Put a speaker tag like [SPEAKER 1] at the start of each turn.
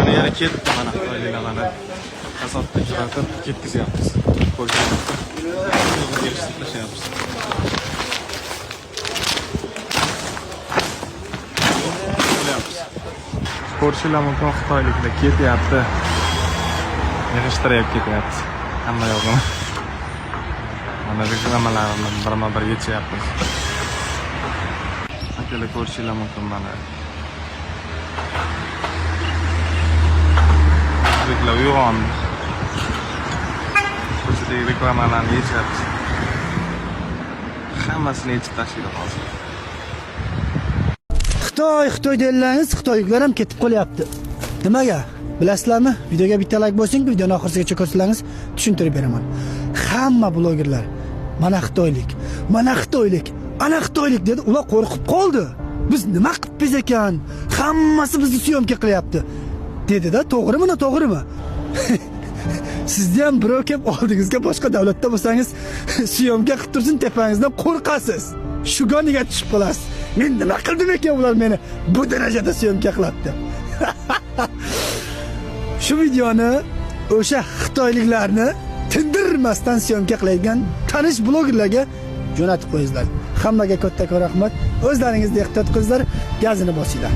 [SPEAKER 1] Mana yana ketdi, mana xitoyliklar, mana kasodda kiratib ketkazyapmiz. Ko'rgan yig'ishtirib tashlayapmiz. Qilyapmiz. Ko'rishinglar mumkin, xitoyliklar ketyapti. Yig'ishtirib ketyapti. Hamma yog'ini. Mana reklamalarni birma-bir yechyapmiz. Akalar, ko'rishinglar mumkin mana. O'zbeklar uyg'ondi. Ko'chadagi reklamalarni yechyapmiz. Hammasini yechib tashlaydi hozir.
[SPEAKER 2] Xitoy, Xitoy deyilsangiz, xitoyliklar ham ketib qolyapti. Nimaga? Bilasizlarmi? Videoga bitta like bosing, videoni oxirigacha ko'rsangiz tushuntirib beraman. Hamma blogerlar mana xitoylik, mana xitoylik, ana xitoylik dedi, ular qo'rqib qoldi. Biz nima qilibmiz ekan? Hammasi bizni syomka qilyapti. Dedi-da, to'g'rimi, noto'g'rimi? Sizni ham birov kelib oldingizga boshqa davlatda bo'lsangiz syomka qilib tursin tepangizdan, qo'rqasiz. Shugoniga tushib qolasiz. Men nima qildim ekan, ular meni bu darajada syomka qiladi deb. Shu videoni o'sha xitoyliklarni tindirmasdan syomka qiladigan tanish blogerlarga jo'natib qo'yinglar. Hammaga kattakon rahmat. O'zlaringizni ehtiyot qilinglar, gazini bosinglar.